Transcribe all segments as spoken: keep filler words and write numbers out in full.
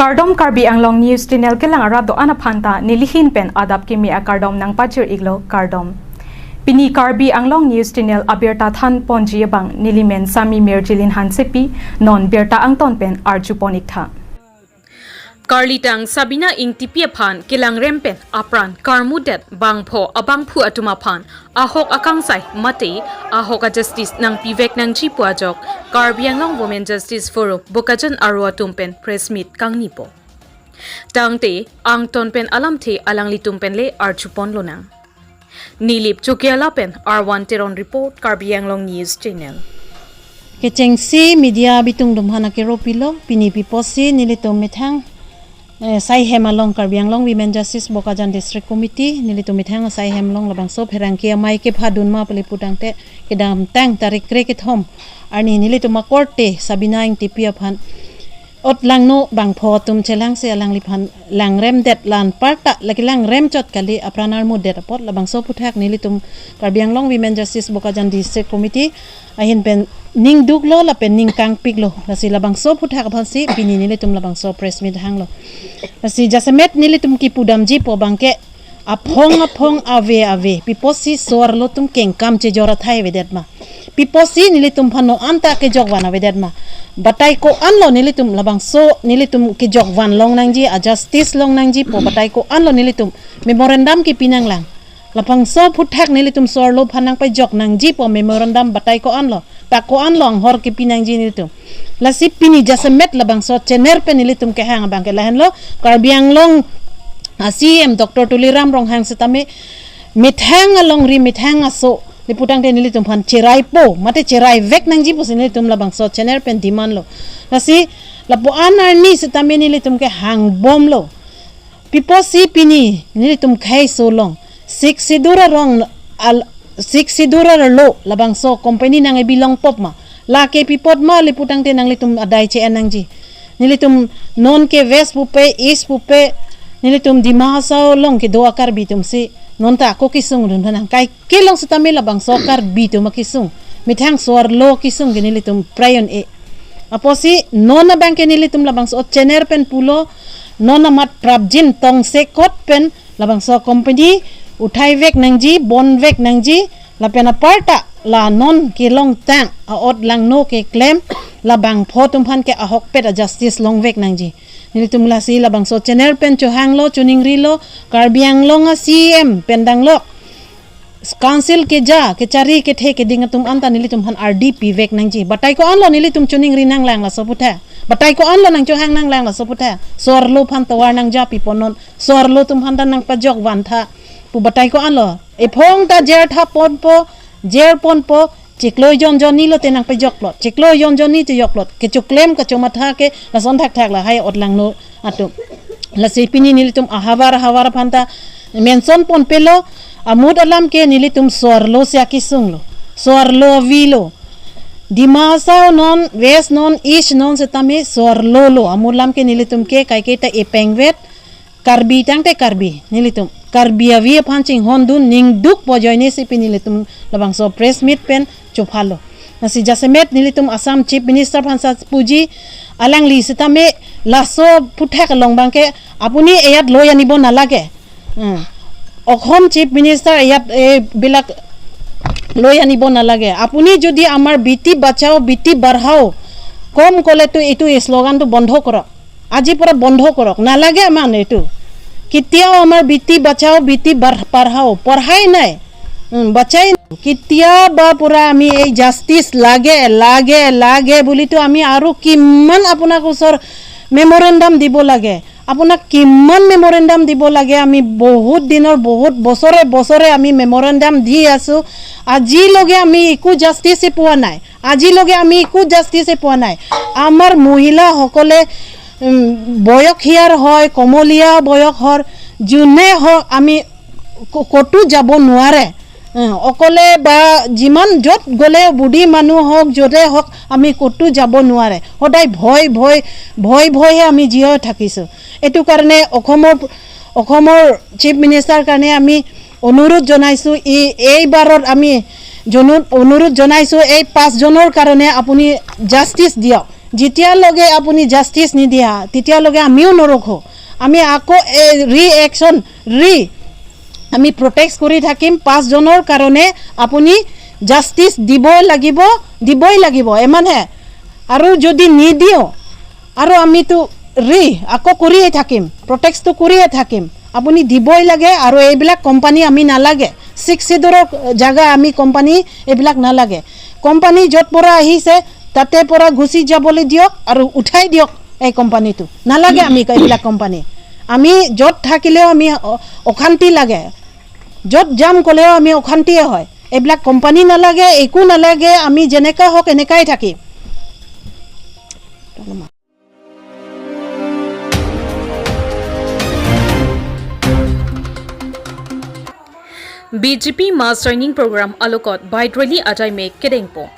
Kardom, Karbi Anglong News Channel kelang arat do-an aphan ta nelihin pen adap kimi akardom nangpajir-iklo, kardom. Pini Karbi Anglong News Channel abirta thanponji abang nelimen Sami Mirjilin Hansepi, non birta angton pen arjupon-iktha. Karlitang Sabina Ingtipi aphan kelangrem pen apran karmudet bangpho abangphu atum aphan ahok akangsai mate ahok a-justice nangpivek nangji pu ajok Karbi Anglong Women Justice Forum Bokajan aro atum pen press meet kangnipo. Tangte angton pen alamthe alanglitum pen le arjupon lonang. Nilip Chokiala pen R one Teron report, Karbi Anglong News Channel. Kechengsi media bitung atum aphan akero pilo, pini pi apotsi nelitum methang, eh, saihem along Karbi Anglong Women Justice Bokajan District Committee, nelitum methang saihem along labangso pherangke amei kephadun ma pele putangte kedamtang tarik kre-kethom arni nelitum akorte Sabina Ingtipi aphan otlangno bangpho atum chelangsi alangliphan langremdet, la anparta lake langrem chot kali, apran armudet apot labangso aphuthak nelitum Karbi Anglong Women Justice Bokajan District Committee ahin pen ning duklo lapen ning kangpiklo. Lasi labangso aphuthak aphansi pini nelitum labangso press meet hanglo. Lasi jasemet nelitum kipudamji pu abangke aphong aphong ave ave, pi apotsi so-arlo atum kengkam chejor athai avedet ma? Pi apotsi nelitum aphan non anta kejokvan avedet ma? Batai ko-anlo nelitum labangso nelitum kejokvan longnangji, a-justice longnangji pu batai ko-anlo nelitum memorandum kipi nanglang? Labangso aphuthak nelitum so-arlo aphan nangpajok nangji pu memorandum batai ko-anlo, ta ko-anlo anghor kipi nangji nelitum? Lasi pini jasemet labangso channel pen nelitum kehang abangke lahenlo, Karbi Anglong a-C E M Doctor Tuliram Ronghang setame methang alongri methang aso le putangte nelitum aphan cheraipo mate cheraivek nangji pusi nelitum labangso channel pen demand lo. Lasi lapu-an arni setame nelitum kehangbomlo. Pi apotsi pini nelitum khei solong Sixth Schedule arong al, Sixth Schedule arlo labangso company nang-ebi longpop ma? Lake pi apot ma le putangte nanglitum adai che-en nangji? Nelitum non ke West pupe, East pupe, nelitum Dima Hasao along kedo a-Karbi atumsi non ta ako kesung dun tha nang? Kaike along setame labangso Karbi atum akesung, methang so-arlo kesung ke nelitum pray un-e. Apotsi non abangke nelitum labangso channel pen pulo, non amat prapjin tongsekot pen labangso company uthaivek nangji, bonvek nangji, lapen aparta la non kelongtang a-otlangno keklem labangpho atum aphan ke ahokpet a-justice longvek nangji. Nelitum lasi labangso channel pen chohanglo, choningrilo, Karbi Anglong a-C E M pen danglok Council keja, kechari kethe keding atum anta nelitum aphan ardi pivek nangji. Batai ko-anlo nelitum choningri nanglang laso aphuthak? Batai ko-anlo nangchohang nanglang laso aphuthak? So-arlo aphan tovar nangja piponon, so-arlo atum aphan ta nangpajokvan tha pu batai ko-anlo? Ephong ta jer tha ponpo, jer ponpo, chiklo jonjonni lote nangpajoklo, chiklo jonjonni te joklot, kechoklem kachomatha ke lason thakthak lahai otlangno atum. Lasi pini nelitum ahavar ahavar aphan ta mention ponpelo, amut alam ke nelitum so-arlo si akesunglo, so-arlo avelo. Dima Hasao non, West non, East non setame so-arlo lo, amut alam ke nelitum ke kaike ta epengvet, Karbi tangte Karbi, nelitum Karbi avi aphan chinghondun ning dukpo ajoine si pini nelitum labangso press meet pen chophalo. Lasi jasemet nelitum Assam Chief Minister aphan sa puji, alangli setame laso aphuthak along abangke apuni iyat lo anibo nalage. Hmm. অসম chief minister ইয়াত এইবিলাক লৈ আনিব নালাগে। আপুনি যদি আমাৰ বেটি বাচাও বেটি বাঢ়াও কম ক'লেতো এইটো এই শ্লোগানটো বন্ধ কৰক, আজিৰ পৰা বন্ধ কৰক, নালাগে আমাৰ এইটো। কেতিয়াও আমাৰ বেটি বাচাও বেটি বাঢ়- পঢ়াও পঢ়াই নাই। উম, বাচাই কেতিয়াবা পৰা আমি এই জাষ্টিচ লাগে লাগে লাগে বুলিতো আমি আৰু কিমান আপোনাক ওচৰ মেমৰেণ্ডাম দিব লাগে, আপোনাক কিমান মেমৰেণ্ডাম দিব লাগে? আমি বহুত দিনৰ, বহুত বছৰে বছৰে আমি মেমৰেণ্ডাম দি আছো। আজিলৈকে আমি একো জাষ্টিচে পোৱা নাই, আজিলৈকে আমি একো জাষ্টিচে পোৱা নাই। আমাৰ মহিলাসকলে, উম, বয়সীয়াল হয়, কমলীয়া বয়সৰ, যোনে হওক, আমি ক- ক'তো যাব নোৱাৰে। উম, অকলে বা যিমান য'ত গ'লে বুঢ়ী মানুহ হওক, য'তে হওক, আমি ক'তো যাব নোৱাৰে। সদায় ভয় ভয়, ভয় ভয়হে আমি জীয়াই থাকিছো। এইটো কাৰণে অসমৰ, অসমৰ চিফ মিনিষ্টাৰ কাৰণে আমি অনুৰোধ জনাইছো, ই এইবাৰত আমি জনো- অনুৰোধ জনাইছো, এই পাঁচজনৰ কাৰণে আপুনি জাষ্টিচ দিয়ক। যেতিয়ালৈকে আপুনি জাষ্টিচ নিদিয়া, তেতিয়ালৈকে আমিও নৰখো। আমি আকৌ ৰি একশ্যন, ৰি আমি প্ৰটেষ্ট কৰি থাকিম। পাঁচজনৰ কাৰণে আপুনি জাষ্টিচ দিবই লাগিব, দিবই লাগিব, ইমানহে। আৰু যদি নিদিও, আৰু আমিতো ৰি আকৌ কৰিয়ে থাকিম, প্ৰটেষ্টটো কৰিয়ে থাকিম। আপুনি দিবই লাগে। আৰু এইবিলাক কোম্পানী আমি নালাগে, ছিক্স চিডুলৰ জাগা আমি কোম্পানী এইবিলাক নালাগে। কোম্পানী য'ত পৰা আহিছে, তাতে পৰা গুচি যাবলৈ দিয়ক আৰু উঠাই দিয়ক এই কোম্পানীটো। নালাগে আমি এইবিলাক কোম্পানী। আমি য'ত থাকিলেও আমি অ-, অশান্তি লাগে, য'ত যাম ক'লেও আমি অশান্তিয়ে হয়। এইবিলাক কোম্পানী নালাগে, একো নালাগে, আমি যেনেকা হওক এনেকাই থাকিম। B J P mass joining program alokot bike rally ajai mek kedengpon.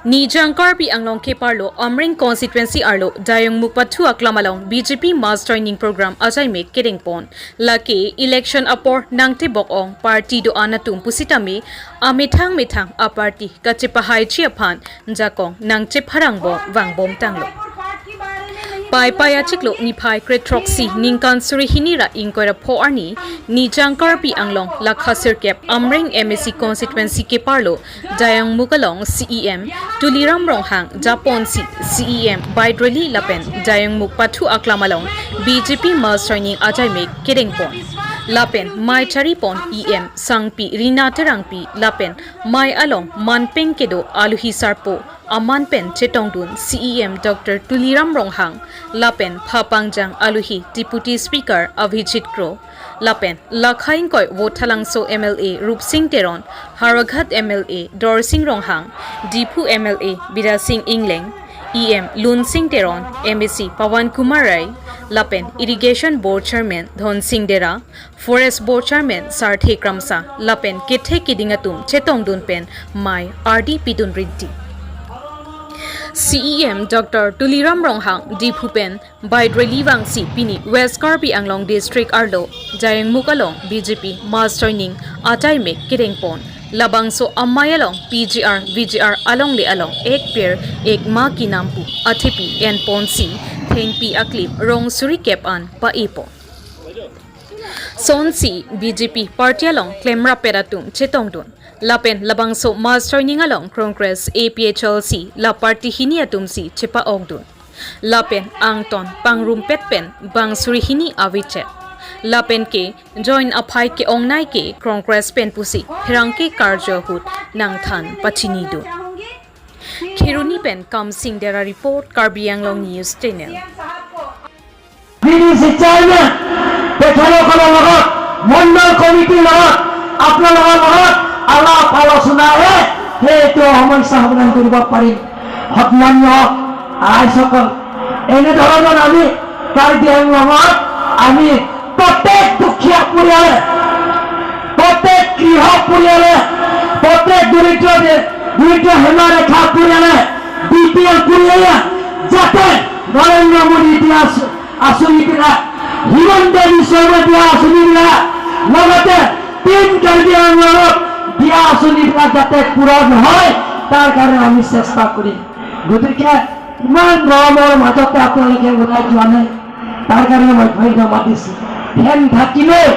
Nijang Karbi Anglong keparlo Amreng constituency arlo Dayungmukh pathu aklam along B J P mass joining program ajai mek kedengpon. Lake election apor nangtebok ong party do-an atum pusitame amethang methang a party kachepahaiji aphan jakong nangchepharang bom vangbom tanglo. Paipai achiklo niphai kre throksi ningkan suri hini ra ingkoi ra pho arni Nijang Karbi Anglong lakha sirkep Amreng M A C constituency keparlo Dayungmukh along C E M Tuliram Ronghang japonsi C E M bike rally lapen Dayungmukh pathu aklam along B J P mass joining ajai mek kedengpon. Lapen mei charipon E M sangpi Rina Terangpi lapen mei along manpeng kedo aluhi sarpo aman pen chetongdun C E M Doctor Tuliram Ronghang lapen phapangjang aluhi Deputy Speaker Abhijit Kro lapen lakha ingkoi Vothatlangso M L A Rupsing Teron, Howraghat M L A Dorsing Ronghang, Diphu M L A Bidya Sing Engleng, E M Lunsing Teron, M A C Pawan Kumar Rai, lapen Irrigation Board Chairman Dhonsing Dera, Forest Board Chairman Sarthe Kramsa, lapen kethe keding atum chetongdun pen mei ardi pidun rinti. C E M Doctor Tuliram Ronghang Diphu pen bike rally vangsi pini West Karbi Anglong District arlo Dayungmukh along B J P mass joining ajai mek kedengpon. Labangso amei along P G R, V G R alongle along Ek Ped Ek Maa Ki Naam pu athepi enponsi thengpi aklim rong suri kep an pa-epon. Sonsi B J P party along klemrap pet atum chetongdun. Lapen labangso mass joining along Congress, A P H L C la party hini atumsi chepa-okdun. Lapen angton pangrumpet pen bang suri hini avichet. Lapen ke join aphai ke-ongnei ke Congress pen pusi pherangke karjo ahut nangthan pachinidun. Kheroni pen Kamsing Dera report, Karbi Anglong News Channel. B D C chairman, তেখেতসকলৰ লগত, মণ্ডল কমিটিৰ লগত, আপোনালোকৰ লগত আলাপ আলোচনাৰে সেইটো সমস্যা সমাধান কৰিব পাৰিম। সন্মানীয় ৰাইজসকল, এনেধৰণৰ আমি কাৰ্বি আংলঙত আমি প্ৰত্যেক দুখীয়া পৰিয়ালে, প্ৰত্যেক কৃষক পৰিয়ালে, প্ৰত্যেক দৰিদ্ৰ দে-, দৰিদ্ৰ সীমাৰেখা পৰিয়ালে, বি পি এল পৰিয়ালে যাতে নৰেন্দ্ৰ মোদী দিয়া আঁচ-, আঁচনিবিলাক, হিমন্ত বিশ্ব শৰ্মা দিয়া আঁচনিবিলাক, লগতে টিম কাৰ্বি আংলঙত দিয়া আঁচনিবিলাক যাতে পূৰণ হয়, তাৰ কাৰণে আমি চেষ্টা কৰিম। গতিকে ইমান গৰমৰ মাজতে আপোনালোকে ওলাই যোৱা নাই, তাৰ কাৰণে মই ধন্যবাদ দিছো। ফেন থাকিলেও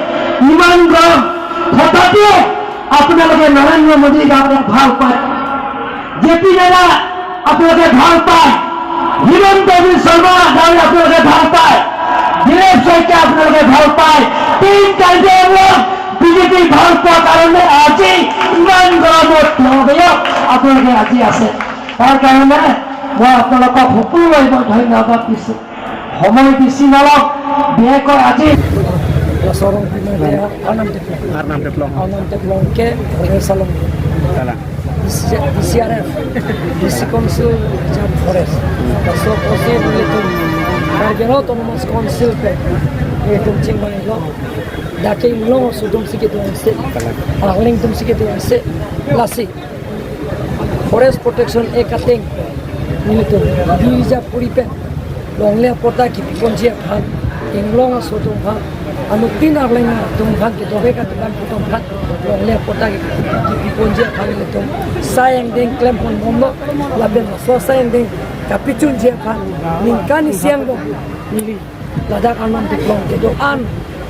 ইমান গৰম, তথাপিও আপোনালোকে নৰেন্দ্ৰ মোদী ডাঙৰীয়াক ভাল পায়, জে পি নাড্ডা আপোনালোকে ভাল পায়, হিমন্ত বিশ্ব শৰ্মা ডাঙৰীয়া আপোনালোকে ভাল পায়, দিলীপ শইকীয়া আপোনালোকে ভাল পায়। টিম কাৰ্বি আংলং বিজেপি ভাল পোৱাৰ কাৰণে আজি ইমান গৰমত থিয় হৈ আপোনালোকে আজি আছে। তাৰ কাৰণে মই আপোনালোকক সকলোৰে মই ধন্যবাদ দিছো। সময় বেছি নলওঁ, বিশেষকৈ আজি Sorong Pinang, Arnam Teplong. Arnam Teplong. Arnam Teplong ke Forest along. Kalang. D C R F, D C Council, Forest. So, Forest itu Karbi Anglong Autonomous Council pe itu chingmai lo. Dak ke Inglong aso atumsi kedo ase. Kalang. Arleng atumsi kedo ase. Lasi Forest Protection Act ateng nelitum dui hajar kuri pen longle apatta kipiponji aphan, Inglong aso atum aphan, anuttin Arleng atum aphan, kedovek atum aphan, atum aphan longle apatta ki-, kipiponji aphan nelitum sai angdeng klem ponbomlo, lapen laso sai angdeng kapachunji aphan ningkan isi angbong neli ladak Arnam Teklong kedo-an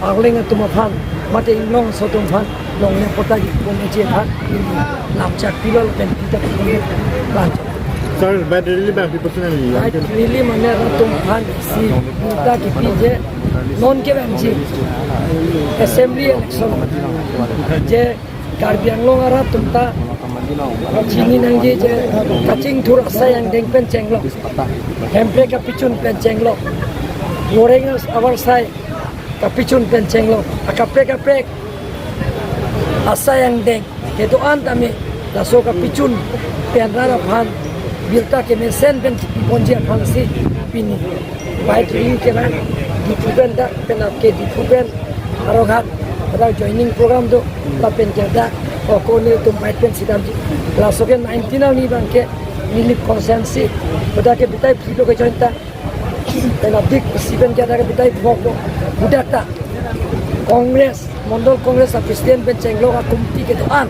arleng atum aphan mate inglong aso atum aphan longle patta kiponji aphan neli lam chak pilo lapen pita kiponji aphan. Sir, bad rally abang pi personally? Bad rally mane rat atum aphan isi birta kipiji, non kevangji assembly election je Karbi Anglong arat atum ta chini nangji je kachingthur asai angdeng pen chenglok, hemprek kapachun pen chenglok, voreng avarsai kapachun pen chenglok, akaprek kaprek asai angdeng kedo-an tame laso kapachun pen rat aphan birta kemesen pen kipiponji aphansi pini bike rally kelang, Diphu pen dak pen apke Diphu pen Howraghat dak joining program do, lapen ke dak ako nelitum bike pensi damji. Laso ke nineteen arni abangke Nilip constituency dak ke bitai phli lo kejoin ta, pen adik si pen ke dak ke bitai phok lo, dak ta Congress, Mondol Congress a president pen chenglok a committee kedo-an,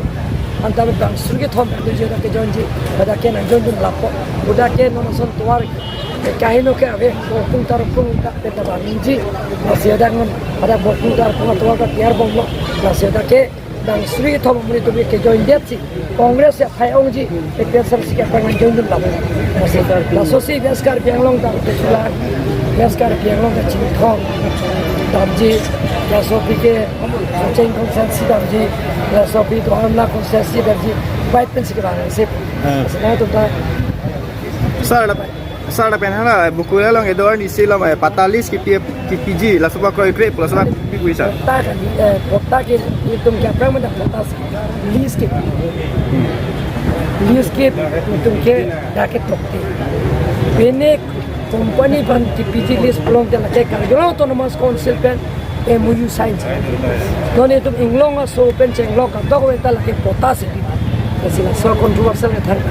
anta pen bang suri kethom pen je dak kejoinji, dak ke nangjoindun lapo, dak ke non ason tovar kaheno ke ave, bokpung tarpung ta pen ta bang ningji, lasi dak non, dak bokpung tarpung atovar ta tiar bomlo, lasi dak ke bang suri kethom amonit atum kejoindetsi Congress aphai ongji, APHLC ke aphrang nangjoindun lapo. Lasi lasosi West Karbi Anglong ta kechulang, West Karbi Anglong ta chingthong damji, laso aphi ke Socheng constituency damji, laso aphi do Amla constituency damji, bike pensi kevang sip. Ah. Lasi nangtum ta. Sir, la, sir, lapen hala Bankura along kedo-an isi lo, eh, patta lease kipi, kipiji, laso pa kroikre, laso pa pi kui, sir? Patta kan, eh, patta ke itum ke aphrang manda patta lease ke. Lease ke itum ke dak ke tokte. Pine company aphan kipiji lease pulote lake Karbi Anglong Autonomous Council pen MoU sign. Non itum inglong aso pen chenglok kadokave ta lake patta si pi. Lasi laso controversial ke thang.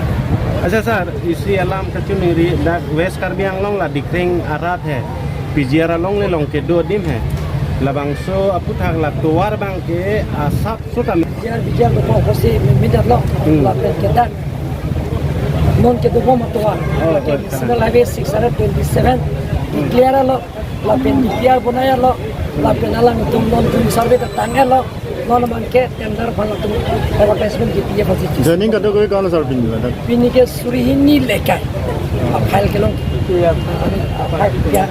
Acha sir, isi alam kachiningri dak West Karbi Anglong la Dikreng arat he. PGR along le long kedo adim he. Labangso aputhak la tovar abangke asap so tame. PGR, PGR do ko kosi mi-, midat lo. Hmm. Lapen ke dak non kedo bom atovar. Oh, lake oh, National Highway six hundred twenty-seven declare lo, lapen DPR bonai lo, lapen alangtum non tum survey ta tang lo, non abangke tender aphan latum advertisement kipi aphansi. Joining kadokave ko-an sir pini ladak? Pini ke suri hini lekai. Aphai kelong. Aphai ya.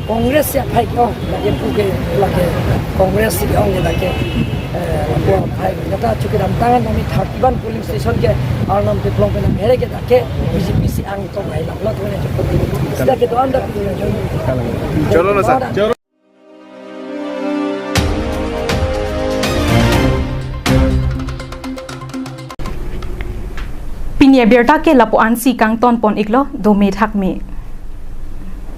Congress ya aphai ko, lake pu ke, lake Congress si ong lake. Eh, aphai kata chuki damtang an kami thirty-one polling station ke Arnam Teklong pen mere ke dak ke BJP si angtong ai lam lo tu ne. Sida kedo-an dak. Cholo na sir. Cholo. Pini abirta ke lapu-ansi kangton pon iklo, dome thakme.